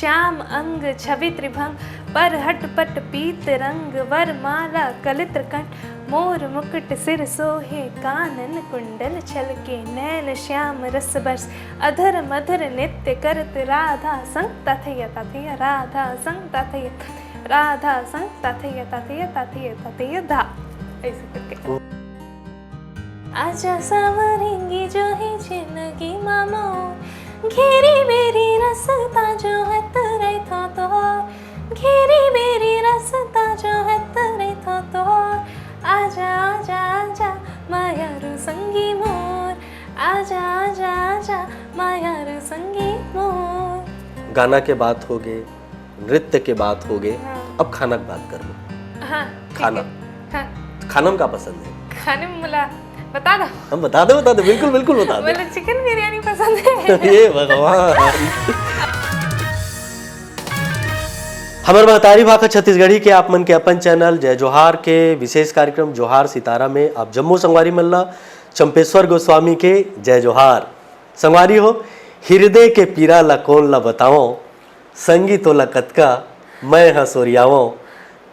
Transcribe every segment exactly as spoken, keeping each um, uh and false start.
श्याम अंग छवि त्रिभंग, पर हट पट पीत रंग, वर माला कलित्र कंठ, मोर मुकुट सिर सोहे, कानन कुंडल छलके, नैन श्याम रस बरस, अधर मधुर नृत्य करत, राधा संग तथय तथय, राधा संग तथय, राधा संग तथय तथय, तथय तथय धा, ऐसे करके। आजा सावरेंगी जो है जिंदगी मामो, घेरी बेरी रसता जो हत रही थो तो, घेरी बेरी रसता जो हत रही थो तो, आजा आजा आजा मायारू संगी मोर, आजा आजा आजा मायारू संगी मोर। गाना के बात हो गए, नृत्य के बात हो गए, हाँ। अब खाना की बात कर लो। हाँ, ठीक खाना। है। हाँ। खाना में का पसंद है? खाने में मला बता दो। हम बता दो, बता दो, बिल्कुल, बिल्कुल बता दो। मला चिकन बिरयानी पसंद है। हे भगवान। हमर महतारी भाखा छत्तीसगढ़ी के आप मन के अपन चैनल जय जोहार के विशेष कार्यक्रम जोहार सितारा में आप जम्मो संगवारी मन ला चंपेश्वर गोस्वामी के जय जोहार। संगवारी हो, हिरदे के पीरा ला कोन ला बतावं, संगी तोला कतका मैं ह सोरियावं,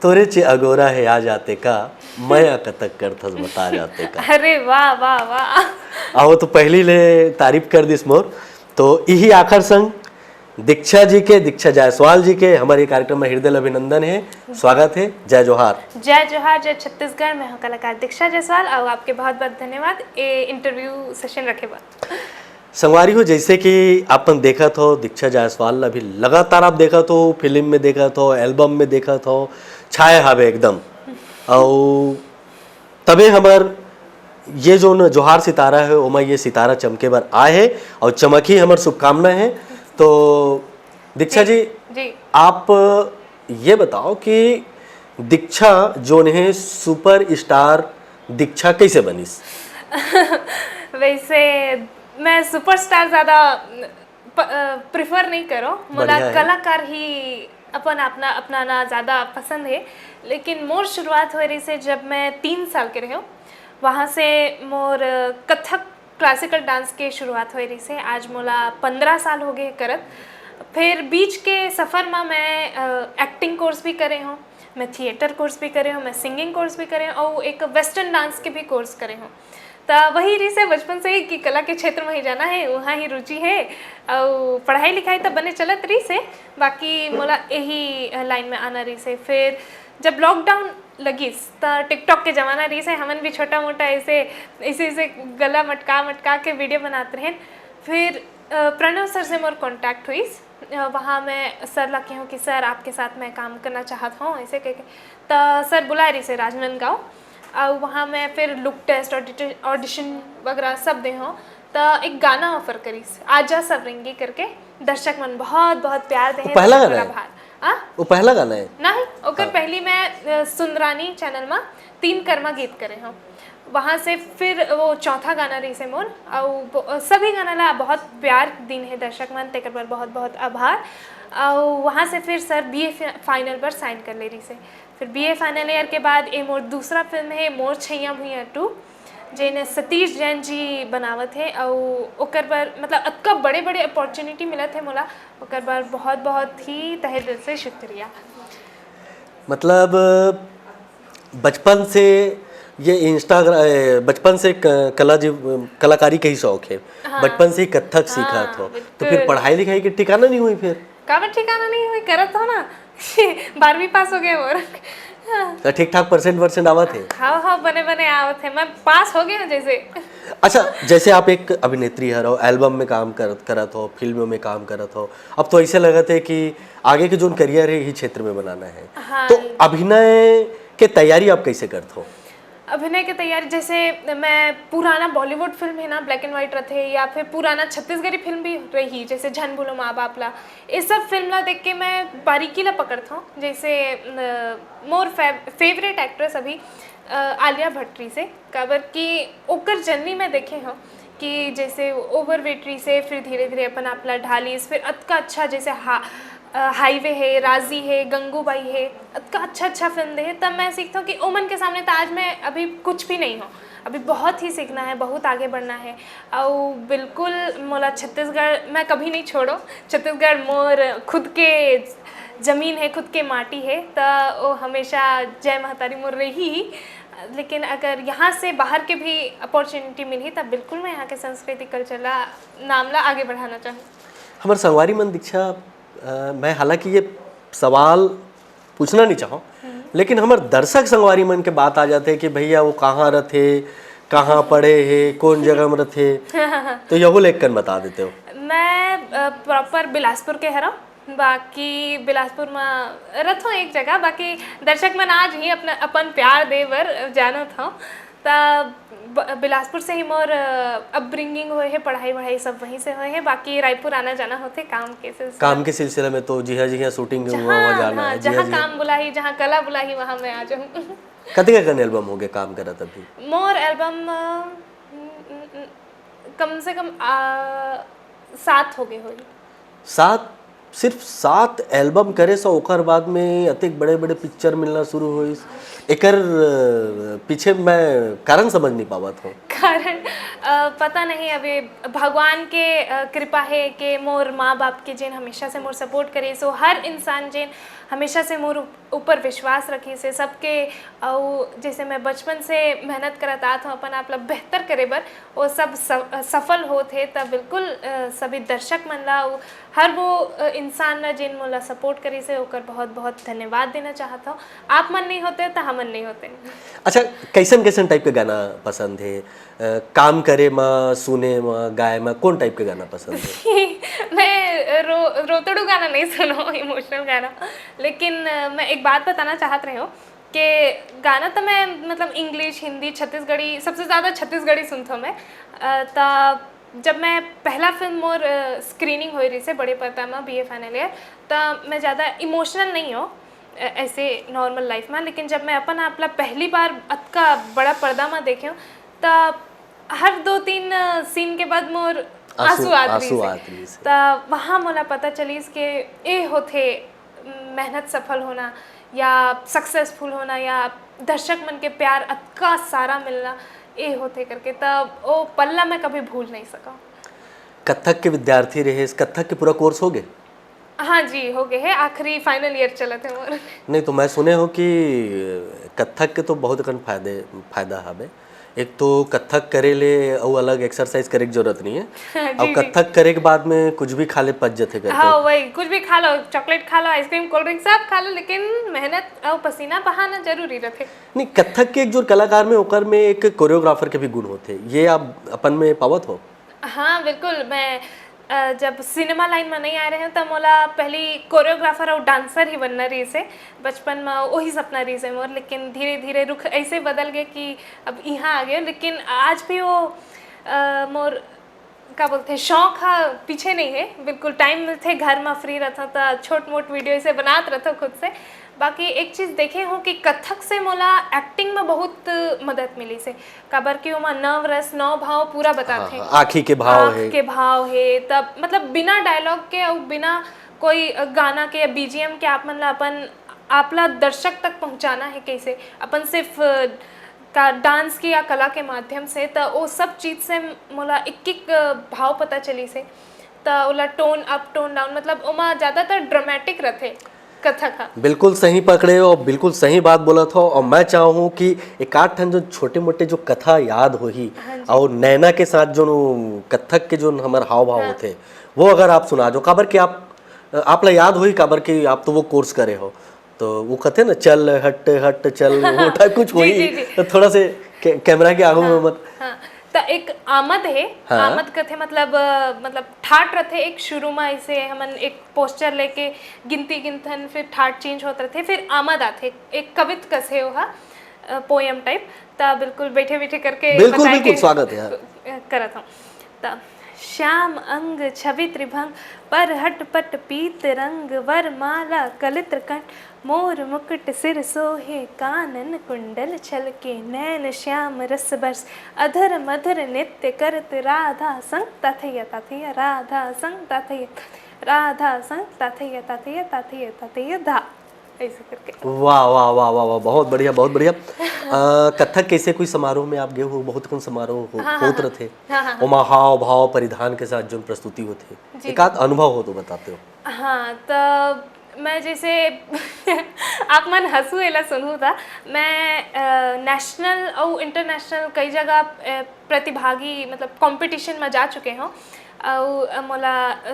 तोरे चे अगोरा हे आ जाते का, मैं ह कतक करथस बता जाते का। अरे वाह, वाह, वाह। आ, वो तो पहली ले तारीफ कर दिस मोर। तो इही आखर संग दीक्षा जी के, दीक्षा जायसवाल जी के हमर ये कार्यक्रम में हृदय अभिनंदन है, स्वागत है। जय जोहार। जय जोहार, जय छत्तीसगढ़। मैं हूँ कलाकार दीक्षा जायसवाल और आपके बहुत बहुत धन्यवाद ये इंटरव्यू सेशन रखे बर। संगवारी हो, जैसे कि आप मन देखत हो, दीक्षा जायसवाल ला भी लगातार आप देखत हो, फिल्म में देखत हो, एल्बम में देखत हो, छाए हावे एकदम। और तबे हमर ये जो न जोहार सितारा है, ओमा ये सितारा चमके बर आए है और चमक ही हमर शुभकामना है। तो दीक्षा जी, जी। आप ये बताओ कि दीक्षा जोन है सुपरस्टार दीक्षा कैसे बनिस? वैसे मैं सुपरस्टार ज़्यादा प-, अ, प्रेफर नहीं करो, मोला बढ़िया है। कलाकार ही अपन अपना, अपनाना ज़्यादा पसंद है। लेकिन मोर शुरुआत होए रहिस हे जब मैं तीन साल के रहेंव, वहाँ से मोर कथक क्लासिकल डांस के शुरुआत होए रहिस हे। आज मोला पंद्रह साल हो गए करत। फिर बीच के सफर में मैं, अ, एक्टिंग कोर्स भी करे हूँ, मैं थिएटर कोर्स भी करे हूँ, मैं सिंगिंग कोर्स भी करे हूँ और एक वेस्टर्न डांस के भी कोर्स करे हूँ। त वही रहिस हे बचपन से ही कि कला के क्षेत्र में ही जाना है, वहाँ ही रुचि है। और पढ़ाई लिखाई त बने चलत रहिस हे, बाकी मोला यही लाइन में आना रहिस हे। फिर जब लॉकडाउन लगिस, त TikTok के जमाना रहिस हे, हमन भी छोटा मोटा ऐसे, ऐसे, ऐसे गला मटका मटका के वीडियो बनात रहेन। फिर, अ, प्रणव सर से मोर कॉन्टैक्ट होइस। अ, वहाँ मैं सर ला कहेंव कि "सर, आपके साथ मैं काम करना चाहत हूँ", ऐसे कह के। त सर बुलाए रहिस हे राजनांदगांव, और वहाँ मैं फिर लुक टेस्ट, ऑडिट-, ऑडिशन वगैरह सब दे हूँ। त एक गाना ऑफर करिस, "आजा सवरेंगी" करके, दर्शक मन बहुत, बहुत प्यार दे वो हैं, पहला तो गाना बड़ा है? आभार। आ? वो पहला गाना है? नहीं, ओकर हाँ। पहली मैं, अ, सुंदरानी चैनल में तीन कर्मा गीत करे हूँ। वहाँ से फिर वो चौथा गाना रहिस हे मोर, अउ ब-, सभी गाना ला बहुत प्यार दिन हे दर्शक मन, तेकर बर बहुत, बहुत आभार। अउ वहाँ से फिर सर बीए फि-, फाइनल बर साइन कर ले रहिस हे। फिर बीए फाइनल ईयर के बाद ये मोर दूसरा फिल्म हे मोर छैया भुइयां टू, जेन सतीश जैन जी बनावत हे, अउ ओकर बर, मतलब, अतका बड़े-बड़े अपॉर्चुनिटी मिलत हे मोला, ओकर बर बहुत-बहुत ही तहे दिल से शुक्रिया। मतलब, बचपन से ये Instagram, ए, बचपन से क-, कला जी, कलाकारी के ही शौक है, हाँ। बचपन से ही कथक सीखा हाँ, था, तो फिर बिल्कुल। पढ़ाई लिखाई के ठिकाना नहीं हुई फिर? काबर ठिकाना नहीं हुई, करत हो ना। बारहवीं पास हो गए मोर। हाँ। तो ठीक ठाक परसेंट वर्सेंट आवत है? हाँ, हाँ, बने बने आवत है, मैं पास हो गए हूँ जैसे। अच्छा, जैसे आप एक अभिनेत्री हर हो, एल्बम में काम करत, करत हो, फिल्मों में काम करत हो, अब तो ऐसे लगत है कि आगे के जोन करियर है, यही क्षेत्र में बनाना है। हाँ। तो अभिनय के तैयारी आप कैसे करत हो? अभिनय के तैयारी, जैसे मैं पुराना बॉलीवुड फिल्म है ना, ब्लैक एंड व्हाइट रथे, या फिर पुराना छत्तीसगढ़ी फिल्म भी रही, जैसे झन भूलो माँ बाप ला, ये सब फिल्म ला देख के मैं बारीकी ला पकड़त हूँ। जैसे, अ, मोर फेव-, फेवरेट एक्ट्रेस अभी, अ, आलिया भट्ट रहिस हे, काबर कि ओकर जर्नी मैं देखे हूँ कि जैसे ओवरवेट रहिस हे, फिर धीरे-धीरे अपन आप ला ढालिस, फिर अतका अच्छा जैसे हा-, अ, हाईवे हे, राजी हे, गंगूबाई हे, अतका अच्छा-अच्छा फ़िल्म दे हे, तब मैं सीखथौं कि ओमन के सामने त आज मैं अभी कुछ भी नहीं हौं। अभी बहुत ही सीखना है, बहुत आगे बढ़ना है। अउ बिल्कुल मोला छत्तीसगढ़ मैं कभी नहीं छोड़ों। छत्तीसगढ़ मोर खुद के जमीन हे, खुद के माटी हे, त ओ हमेशा जय महतारी मोर रही ही। लेकिन अगर यहाँ से बाहर के भी अपॉर्चुनिटी मिलही, त बिल्कुल मैं यहाँ के संस्कृति, कल्चर ला, नाम ला आगे बढ़ाना चाहूँ। हमर संगवारी मन दीक्षा, अ, मैं हालांकि ये सवाल पूछना नहीं चाहूँ, लेकिन हमर दर्शक संगवारी मन के बात आ जाथे कि भैया वो कहाँ रथे, कहाँ पढ़े हे, कौन जगह में रथे, तो यहू लेख कन बता देते हो। मैं, अ, प्रॉपर बिलासपुर के हरौं, बाकी बिलासपुर में रथों एक जगह, बाकी दर्शक मन आज ही अपना, अपन प्यार दे बर जानत हौं। त ब-, बिलासपुर से ही मोर, अ, अपब्रिंगिंग होए हे, पढ़ाई वढ़ाई सब वहीं से होए हे, बाकी रायपुर आना जाना होथे काम के सिलसिला काम में। के सिलसिला में तो जिहाँ जिहाँ शूटिंग हुआ, जहाँ, वहाँ जाना हाँ, है, जिहाँ जहाँ जिहाँ काम बुलाही, जहाँ कला बुलाही, वहाँ मैं आ जाऊँ। कतका कन एल्बम हो गए काम करत अभी? मोर एल्बम, अ, न-, न-, न-, कम से कम, आ, सात हो गए होही। सात? सिर्फ सात एल्बम करे सो ओकर बाद में अतेक बड़े-बड़े पिक्चर मिलना शुरू होइस। एकर, अ, पीछे मैं कारण समझ नहीं पावत हूँ। कारण, अ, पता नहीं, अभी भगवान के, अ, कृपा हे कि मोर माँ बाप के जेन हमेशा से मोर सपोर्ट करे, सो हर इंसान जेन हमेशा से मोर उप-, ऊपर विश्वास रखिस हे सबके, अउ जैसे मैं बचपन से मेहनत करत आत हूँ अपन आप ला बेहतर करे बर, वो सब स-, सफल होत हे। त बिल्कुल, अ, सभी दर्शक मन ला, अउ हर वो, अ, इंसान ला जेन मोला सपोर्ट करिस हे, ओकर बहुत-बहुत धन्यवाद देना चाहत हौं। आप मन नहीं होते त हमन नहीं होते। अच्छा, कैसन-कैसन टाइप के गाना पसंद हे? अ, काम करे म, सुने म, गाए म, कौन टाइप के गाना पसंद हे? मैं रो-, रोतड़ू गाना नहीं सुनौं, इमोशनल गाना। लेकिन, अ, मैं एक बात बताना चाहत रहे हूँ कि गाना तो मैं, मतलब, इंग्लिश, हिंदी, छत्तीसगढ़ी, सबसे ज़्यादा छत्तीसगढ़ी सुनथौं मैं। अ, त जब मैं पहला फिल्म मोर, अ, स्क्रीनिंग होए रहिस हे बड़े पर्दा म, बीए फाइनल ईयर, त मैं ज़्यादा इमोशनल नहीं हौं, अ, ऐसे नॉर्मल लाइफ में, लेकिन जब मैं अपन आप ला पहली बार अतका बड़ा पर्दा म देखे हूँ, त हर दो तीन, अ, सीन के बाद मोर आंसू, आंसू आत आंसू रहिस हे। आत रहिस हे। त वहाँ मोला पता चलिस के ए होथे मेहनत सफल होना या सक्सेसफुल होना या दर्शक मन के प्यार अतका सारा मिलना, ए होथे करके। त ओ पल ला मैं कभी भूल नहीं सकौं। कत्थक के विद्यार्थी रहेस, कत्थक के पूरा कोर्स हो गे? हाँ जी, हो गे हे, आखिरी फाइनल ईयर चलत हे मोर। नहीं, तो मैं सुने हूँ कि कत्थक के तो बहुत अकन फायदे, फायदा हवे। एक तो कत्थक करे ले अउ अलग एक्सरसाइज करे के जरूरत नहीं है। जी, अउ जी। कत्थक करे के बाद में कुछ भी खा ले, पच जथे करके। हाँ, वही, कुछ भी खा लो, चॉकलेट खा लो, आइसक्रीम, कोल्ड ड्रिंक, सब खा लो, लेकिन मेहनत अउ पसीना बहाना जरूरी रथे। नहीं, कत्थक के एक जोर कलाकार में, ओकर में एक कोरियोग्राफर के भी गुण होथे, ये आप अपन में पावत हो? हाँ, बिल्कुल। मैं, अ, जब सिनेमा लाइन में नहीं आए रहे, त मोला पहली कोरियोग्राफर अउ डांसर ही बनना रहिस हे। बचपन में वही सपना रहिस हे मोर, लेकिन धीरे-धीरे रुख ऐसे बदल गए कि अब इहाँ आ गए। लेकिन आज भी वो, अ, मोर, का बोलथे, शौक ह पीछे नहीं हे। बिल्कुल टाइम मिलथे, घर में फ्री रथौं, त छोट-मोट वीडियो ऐसे बनात रथौं खुद से। बाकी एक चीज देखे हूँ कि कथक से मोला एक्टिंग में बहुत मदद मिलिस हे, काबर कि ओमा नव रस, नौ भाव पूरा बताथे। हाँ, हाँ, आँखी के भाव आँख हे। के भाव हे, तब मतलब बिना डायलॉग के अउ बिना कोई गाना के या बीजीएम के आप मन ला अपन, आप ला दर्शक तक पहुँचाना हे कैसे, अपन सिर्फ, अ, का डांस के या कला के माध्यम से, त ओ सब चीज से मोला एक-एक भाव पता चलिस हे। त ओला टोन अप, टोन डाउन, मतलब ओमा ज्यादातर ड्रामेटिक रथे कथक ह। बिल्कुल सही पकड़े हो, बिल्कुल सही बात बोलत हो। और मैं चाहूँ कि एक आध ठन जो छोटे-मोटे जो कथा याद होही, हाँ जी। और नैना के साथ जो कथक के जो हमर हाव-भाव हाँ। होथे, वो अगर आप सुना दो, काबर कि आप, आप ला याद होही, काबर कि आप तो वो कोर्स करे हो, तो वो कहते ना, "चल हट, हट, चल", वो टाइप कुछ जी, होही। जी, जी। तो थोड़ा से कै-, कैमरा के आगू हाँ, में मत। हाँ। त एक आमद हे, हाँ। आमद कथे मतलब, अ, मतलब ठाट रथे, एक शुरू में ऐसे हमन एक पोस्चर लेके गिनती गिनथन, फिर ठाट चेंज होत रथे, फिर आमद आथे, एक कवित कस हे ओहा, अ, पोएम टाइप। त बिल्कुल बैठे-बैठे करके बिल्कुल, बताए बिल्कुल, के स्वागत है, हाँ। करत हौं। त श्याम अंग छवि त्रिभंग, पर हट पट पीत रंग, वरमाला कलित्र कंठ, मोर मुकुट सिर सोहे, कानन कुंडल छलके, नैन श्याम रस बरस, अधर मधुर नृत्य करत, राधा संग तथैया, तथैया, राधा संग तथैया, तथैया। राधा संग ताथैया ताथैया ताथैया ताथैया धा, ऐसे करके। वाह वाह वाह वाह वाह, बहुत बढ़िया, बहुत बढ़िया। अ, कथक के ऐसे कोई समारोह में आप गए हो? बहुत कन समारोह हो, हाँ, हाँ, होत हाँ। रथे, हाँ, हाँ, हाँ। ओमा हाव भाव परिधान के साथ जो प्रस्तुति होते, जी, एक आध अनुभव हो तो बताते हो। हाँ, तो मैं जैसे आप मन हंसू एला सुनहू था, मैं नेशनल और इंटरनेशनल कई जगह अ, प्रतिभागी मतलब कंपटीशन में जा चुके हूँ। और अ, मोला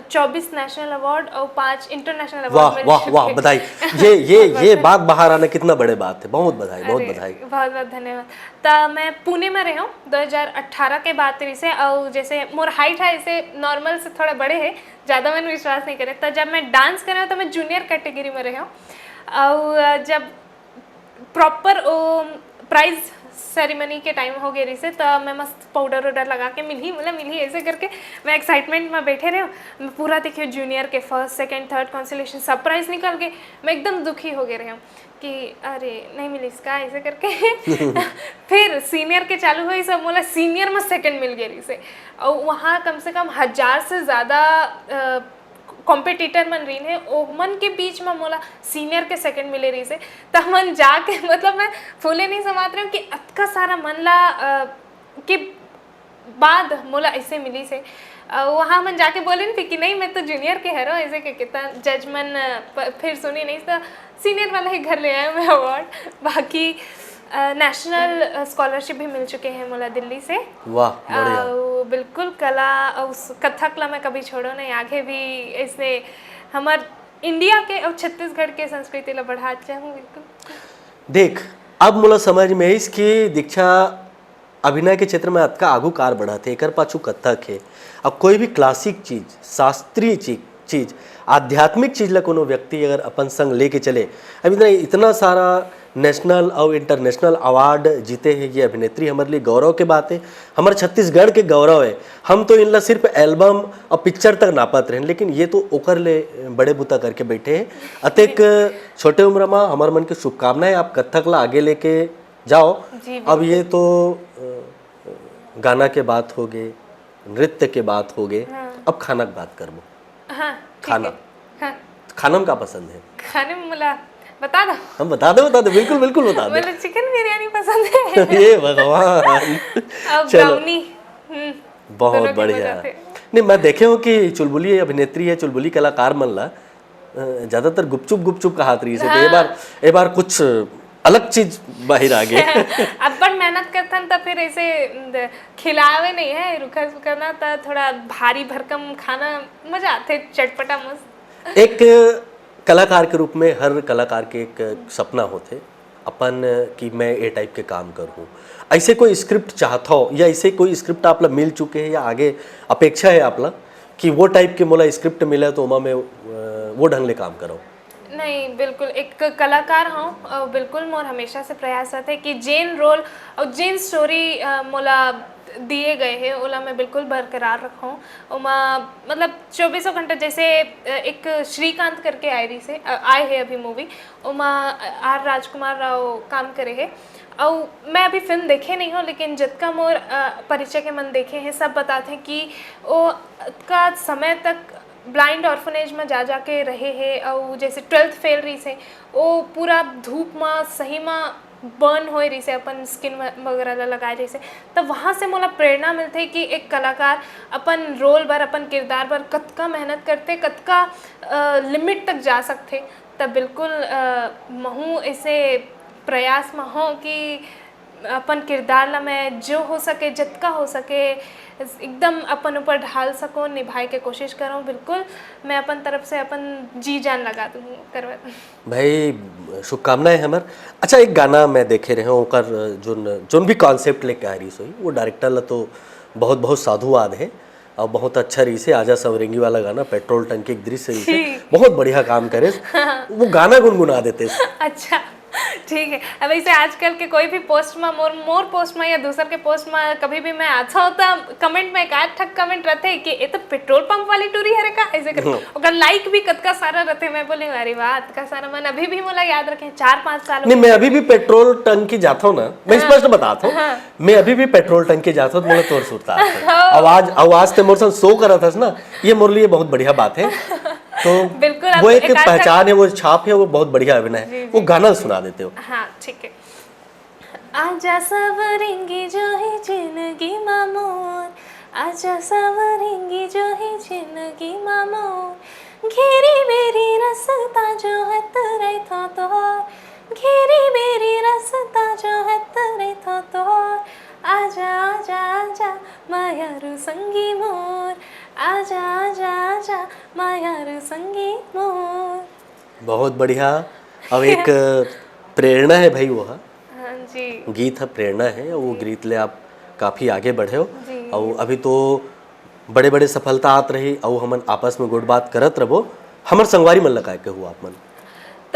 चौबीस नेशनल अवार्ड और पांच इंटरनेशनल वाह अवार्ड मिल वाह चुके वाह, हैं। बधाई। ये ये ये बात बाहर आना कितना बड़े बात है, बहुत बधाई, बहुत अरे, बधाई। बहुत बहुत धन्यवाद। तो मैं पुणे में रहे हूँ दो हज़ार अठारह के बाद तेरी से, और जैसे मोर हाइट है इसे नॉर्मल से थोड़ा बड़े है, ज़्यादा मन विश्वास नहीं करे। तो जब मैं डांस करे हूँ तो मैं जूनियर कैटेगरी में रहे हूँ, और जब प्रॉपर प्राइज सेरेमनी के टाइम हो गए रही से, तो मैं मस्त पाउडर वाउडर लगा के मिली, मतलब मिली ऐसे करके मैं एक्साइटमेंट में बैठे रहे हूँ। मैं पूरा देखिए जूनियर के फर्स्ट सेकंड थर्ड कंसोलेशन सब प्राइज निकल गए, मैं एकदम दुखी हो गए रहे हूँ कि अरे नहीं मिली इसका ऐसे करके। फिर सीनियर के चालू हुई सब, मोला सीनियर में सेकंड मिल गए रही से, और वहाँ कम से कम हजार से ज़्यादा कॉम्पिटिटर मन रहीन है, ओ मन के बीच में मोला सीनियर के सेकंड मिले रही से। त मन जाके मतलब मैं फूले नहीं समात रही हूँ कि अतका सारा मन ला अ, के बाद मोला ऐसे मिली से। अ, वहाँ मन जाके बोले न कि नहीं मैं तो जूनियर के हरो ऐसे के कितना जज मन अ, प- फिर सुनी नहीं तो सीनियर वाला ही घर ले आए मैं अवार्ड। बाकी नेशनल स्कॉलरशिप भी मिल चुके हैं मोला दिल्ली से। वाह, बढ़िया। अउ बिल्कुल कला अउ स- कथक ला मैं कभी छोड़ो नहीं, आगे भी ऐसे हमर इंडिया के अउ छत्तीसगढ़ के संस्कृति ला बढ़ा चाहूँ बिल्कुल। देख, अब मोला समझ में आइस कि दीक्षा अभिनय के क्षेत्र में अतका आगू कार बढ़त हे, एकर पाछू कथक हे। अब कोई भी क्लासिक चीज, शास्त्रीय चीज, चीज, आध्यात्मिक चीज ला कोनो व्यक्ति अगर अपन संग लेके चले, अब इतना, इतना सारा नेशनल और इंटरनेशनल अवार्ड जीते हे ये अभिनेत्री, हमारे लिए गौरव के बात है। हमारे छत्तीसगढ़ के गौरव है। हम तो इनला सिर्फ एल्बम और पिक्चर तक नापत रहेन, लेकिन ये तो ओकर ले बड़े बुता करके बैठे हैं। अतेक छोटे उम्र में हमारे मन के शुभकामनाएं, आप कथक ला आगे लेके जाओ। जी, अब ये तो अ, गाना के बात हो गए, नृत्य के बात हो गए, हाँ। अब खाना की बात करबो। हाँ, ठीक खाना। है। हाँ, खाना में का पसंद है? खाने में मला बता दो। हम बता दो, बता दो, बिल्कुल बिल्कुल बता दो। मतलब चिकन बिरयानी पसंद है। ये भगवान। अब चलो। ब्राउनी। हम्म, दोनों बहुत की बढ़िया। मजा थे। नहीं, मैं देखे हूँ कि चुलबुली अभिनेत्री है, चुलबुली कलाकार मन ला अ, ज्यादातर गुपचुप गुपचुप कहात रही से, तो ये हाँ। बार, ये बार कुछ अलग चीज बाहर आ गए। अब्बड़ मेहनत करथन त फिर ऐसे द- खिलावे नहीं है, रुखा सुखा ना त थोड़ा भारी भरकम खाना मजा आथे, चटपटा मस्त। एक कलाकार के रूप में हर कलाकार के एक सपना होथे अपन कि मैं ये टाइप के काम करूँ। ऐसे कोई स्क्रिप्ट चाहत हो या ऐसे कोई स्क्रिप्ट आप ला मिल चुके हैं या आगे अपेक्षा है आप ला कि वो टाइप के मोला स्क्रिप्ट मिले तो ओमा मैं अ, वो ढंग ले काम करूँ? नहीं, बिल्कुल एक कलाकार हूँ और बिल्कुल मोर हमेशा से प्रयास रहते कि जेन रोल और जेन स्टोरी मोला दिए गए हैं ओला मैं बिल्कुल बरकरार रखूँ। ओमा मतलब चौबीसों घंटा जैसे अ, एक श्रीकांत करके आए रही से अ, आए है अभी मूवी, ओमा आर राजकुमार राव काम करे है। और मैं अभी फिल्म देखे नहीं हूँ लेकिन जितका मोर अ, परिचय के मन देखे हैं सब बताते हैं कि वो का समय तक ब्लाइंड ऑर्फनेज में जा जाके रहे है और जैसे ट्वेल्थ फेल रही से वो पूरा धूप में सही में बर्न होए रही से अपन स्किन वगैरह ला लगाए रही से। तब वहाँ से मोला प्रेरणा मिलते कि एक कलाकार अपन रोल बर अपन किरदार बर कतका मेहनत करते, कतका लिमिट तक जा सकते। तब बिल्कुल अ, महू ऐसे प्रयास में हो कि अपन किरदार ला मैं जो हो सके जितका हो सके एकदम अपन ऊपर ढाल सको, निभाए के कोशिश करो। बिल्कुल मैं अपन तरफ से अपन जी जान लगा दूँ करवा। भाई, शुभकामनाएं हमर। अच्छा, एक गाना मैं देखे रहे हूँ ओकर जोन जोन भी कॉन्सेप्ट लेके आ रही सोई, वो डायरेक्टर ला तो बहुत बहुत साधुवाद है और बहुत अच्छा रही से आजा सवरेंगी वाला गाना, पेट्रोल टंकी एक दृश्य रही से, ठीक। बहुत बढ़िया काम करे। वो गाना गुनगुना देते। अच्छा, ठीक है। अब ऐसे आजकल के कोई भी पोस्ट में मोर मोर पोस्ट में या दूसर के पोस्ट में कभी भी मैं आता हूँ तो कमेंट में एक आध ठक कमेंट रहते हैं कि ये तो पेट्रोल पंप वाली टूरी हरे का ऐसे कर। ओकर लाइक भी कतका सारा रहते, मैं बोली अरे वाह अतका सारा मन अभी भी मोला याद रखे चार पाँच साल हो नहीं, गए। मैं अभी भी पेट्रोल टंकी जाता हूँ ना, मैं स्पष्ट बताता हूँ। मैं अभी भी पेट्रोल टंकी जाता हूँ तो मोला तोर सुरता आवाज आवाज ते मोर संग शो करत हस ना, ये मोर लिए बहुत बढ़िया बात है। तो बिल्कुल, आप वो एक एकांत पहचान है, वो छाप है, वो बहुत बढ़िया अभिनय है। जी, वो जी। गाना सुना देते हो। हाँ, ठीक है। आजा सावरेंगी जो ही जिंदगी मा मोर, आजा सावरेंगी जो ही जिंदगी मा मोर, घेरी बेरी रसता जो हत रहिथो तोर, घेरी बेरी रसता जो हत रहिथो तोर, आजा आजा आजा मायारू संगी मोर, आजा आजा आजा मायारू संगी मोर। बहुत बढ़िया। अब एक प्रेरणा है भाई वो, हाँ। हाँ जी। गीत ह प्रेरणा है, वो गीत ले आप काफी आगे बढ़े हो। जी। अउ अभी तो बड़े बड़े सफलता आत रही, अउ हमन आपस में गोठ बात करत रबो। हमर संगवारी मन ला काय कहू आप मन? त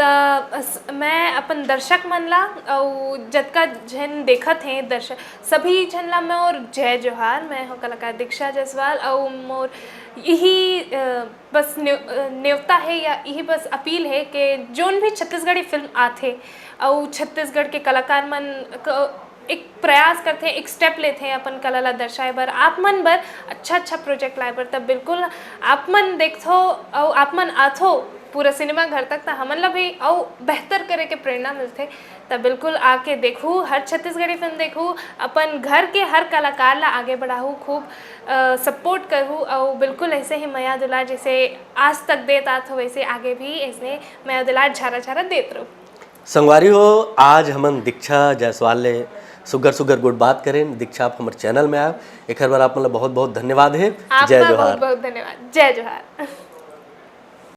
अस- मैं अपन दर्शक मन ला अउ जतका झन देखत हे दर्शक, सभी झन ला मोर जय जोहार। मैं हो कलाकार दीक्षा जायसवाल अउ मोर यही अ, बस न्यो- अ, नेवता है या यही बस अपील है कि जोन भी छत्तीसगढ़ी फिल्म आथे अउ छत्तीसगढ़ के कलाकार मन क- एक प्रयास करथे, एक स्टेप लेथे अपन कला ला दर्शाए बर, आप मन बर अच्छा अच्छा प्रोजेक्ट लाए बर, तब बिल्कुल आप मन देखथो अउ आप मन आथो पूरा सिनेमा घर तक, त हमन ला भी अउ बेहतर करे के प्रेरणा मिलथे। त बिल्कुल आके देखू, हर छत्तीसगढ़ी फिल्म देखू, अपन घर के हर कलाकार ला आगे बढ़ाहू, खूब सपोर्ट करहू अउ बिल्कुल ऐसे ही मया दुलार जैसे आज तक देत आत हो वैसे आगे भी ऐसे मया दुलार झारा झारा देत रहू। संगवारी हो, आज हमन दीक्षा जायसवाल ले सुग्घर सुग्घर गोठ बात करेन। दीक्षा, आप हमर चैनल में आए, एखर बर आप मन ला बहुत बहुत धन्यवाद हे। आप जय ला जोहार। बहुत बहुत धन्यवाद। जय जोहार।